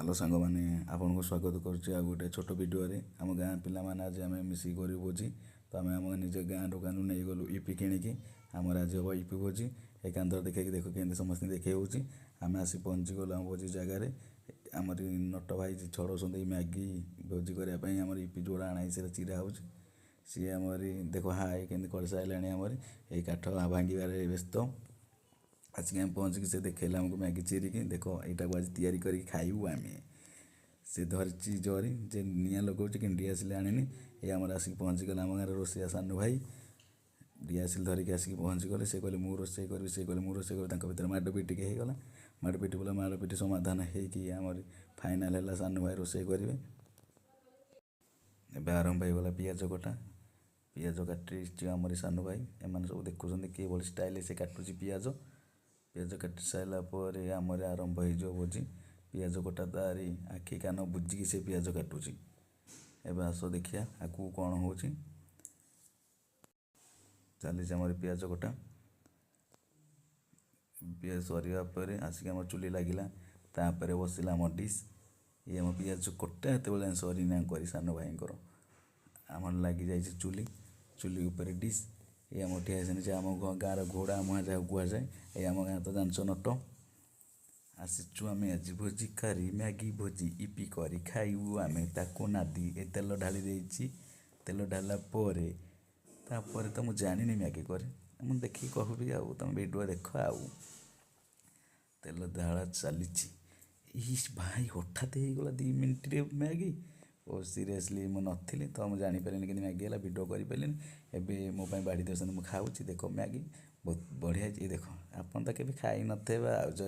Hello ସାଙ୍ଗମାନେ, ଆପଣଙ୍କୁ ସ୍ୱାଗତ କରୁଛି ଆଉ ଗୋଟେ ଛୋଟ ଭିଡ଼ିଓରେ। ଆମ ଗାଁ ପିଲାମାନେ ଆଜି ଆମେ ମିଶିକି କରିବୁ ଭୋଜି। ତ ଆମେ ଆମ ନିଜ ଗାଁ ଦୋକାନରୁ ନେଇଗଲୁ ଇପି କିଣିକି। ଆମର ଆଜି ହେବ ଇପି ଭୋଜି। ଏ କାନ୍ଧରେ ଦେଖେଇକି ଦେଖ କେମିତି ସମସ୍ତଙ୍କୁ ଦେଖେଇ ହେଉଛି। ଆମେ ଆସି ପହଞ୍ଚିଗଲୁ ଆମ ଭୋଜି ଜାଗାରେ। ଆମର ନଟ ଭାଇ ଛଡ଼ଉଛନ୍ତି ମ୍ୟାଗି ଭୋଜି କରିବା ପାଇଁ। ଆମର ଇପି ଯୋଉଟା ଆଣା ହେଇଛି ସେଇଟା ଚିରା ହେଉଛି। ସିଏ ଆମରି ଦେଖ ହାଏ କେମିତି କରିସାରିଲାଣି। ଆମରି ଏଇ କାଠ ଭାଙ୍ଗିବାରେ ବ୍ୟସ୍ତ। ଆସିକି ଆମେ ପହଞ୍ଚିକି ସେ ଦେଖେଇଲା ଆମକୁ ମ୍ୟାଗି ଚିରିକି, ଦେଖ ଏଇଟାକୁ ଆଜି ତିଆରି କରିକି ଖାଇବୁ ଆମେ। ସେ ଧରିଛି ଜରି ଯେ ନିଆଁ ଲଗାଉଛି, କିନ୍ତୁ ଡିଆସିଲି ଆଣିନି। ଏଇ ଆମର ଆସିକି ପହଞ୍ଚିଗଲା ଆମ ଗାଁରେ ରୋଷେଇଆ ସାନୁ ଭାଇ। ଡିଆସିଲି ଧରିକି ଆସିକି ପହଞ୍ଚିଗଲେ। ସେ କହିଲେ ମୁଁ ରୋଷେଇ କରିବି, ସେ କହିଲେ ମୁଁ ରୋଷେଇ କରିବି। ତାଙ୍କ ଭିତରେ ମାଡ଼ ପିଟି ଟିକେ ହେଇଗଲା। ମାଡ଼ ପିଟି ବୋଲେ ମାଡ଼ ପିଟି ସମାଧାନ ହେଇକି ଆମର ଫାଇନାଲ୍ ହେଲା ସାନୁ ଭାଇ ରୋଷେଇ କରିବେ। ଏବେ ଆରମ୍ଭ ହେଇଗଲା ପିଆଜ କଟା। ପିଆଜ କାଟିଛି ଆମରି ସାନୁ ଭାଇ। ଏମାନେ ସବୁ ଦେଖୁଛନ୍ତି କିଭଳି ଷ୍ଟାଇଲ୍ରେ ସେ କାଟୁଛି ପିଆଜ। ପିଆଜ କାଟି ସାରିଲା ପରେ ଆମର ଆରମ୍ଭ ହେଇଯିବ ଭୋଜି। ପିଆଜ କଟା ତାରି ଆଖି କାନ ବୁଜିକି ସେ ପିଆଜ କାଟୁଛି। ଏବେ ଆସ ଦେଖିବା ଆଗକୁ କ'ଣ ହେଉଛି। ଚାଲିଛି ଆମର ପିଆଜ କଟା। ପିଆଜ ସରିବା ପରେ ଆସିକି ଆମର ଚୁଲି ଲାଗିଲା। ତାପରେ ବସିଲା ଆମ ଡିସ୍। ଇଏ ଆମ ପିଆଜ କଟା ଏତେବେଳେ ଯାଏଁ ସରିନି କରି ସାନ ଭାଇଙ୍କର। ଆମର ଲାଗିଯାଇଛି ଚୁଲି, ଚୁଲି ଉପରେ ଡିସ୍। ଏଇ ଆମ ଠିଆ ହେଇଛନ୍ତି ଯେ ଆମ ଗାଁର ଘୋଡ଼ା ମୁହାଁ ଯାହାକୁ କୁହାଯାଏ। ଏଇ ଆମ ଗାଁ ତ ଜାଣିଛ ନଟ। ଆସିଛୁ ଆମେ ଆଜି ଭୋଜି କରି, ମ୍ୟାଗି ଭୋଜି ଇପି କରି ଖାଇବୁ ଆମେ ତାକୁ ନାଦି। ଏ ତେଲ ଢାଳି ଦେଇଛି। ତେଲ ଢାଳିଲା ପରେ ତାପରେ ତ ମୁଁ ଜାଣିନି ମ୍ୟାଗି କରେ, ମୁଁ ଦେଖିକି କହିବି ଆଉ ତୁମେ ଭିଡ଼ିଓ ଦେଖ। ଆଉ ତେଲ ଢାଳା ଚାଲିଛି। ଇସ୍ ଭାଇ, ହଠାତ୍ ହେଇଗଲା 2 ମିନିଟ୍ରେ ମ୍ୟାଗି। ଓ ସିରିୟସଲି ମୁଁ ନଥିଲି ତ ମୁଁ ଜାଣିପାରିଲିନି କେମିତି ମ୍ୟାଗି ହେଲା, ଭିଡ଼ିଓ କରିପାରିଲିନି। ଏବେ ମୋ ପାଇଁ ବାଢ଼ି ଦେଉଛନ୍ତି, ମୁଁ ଖାଉଛି। ଦେଖ ମ୍ୟାଗି ବହୁତ ବଢ଼ିଆ ହେଇଛି। ଦେଖ, ଆପଣ ତ କେବେ ଖାଇନଥିବେ ଆଉ।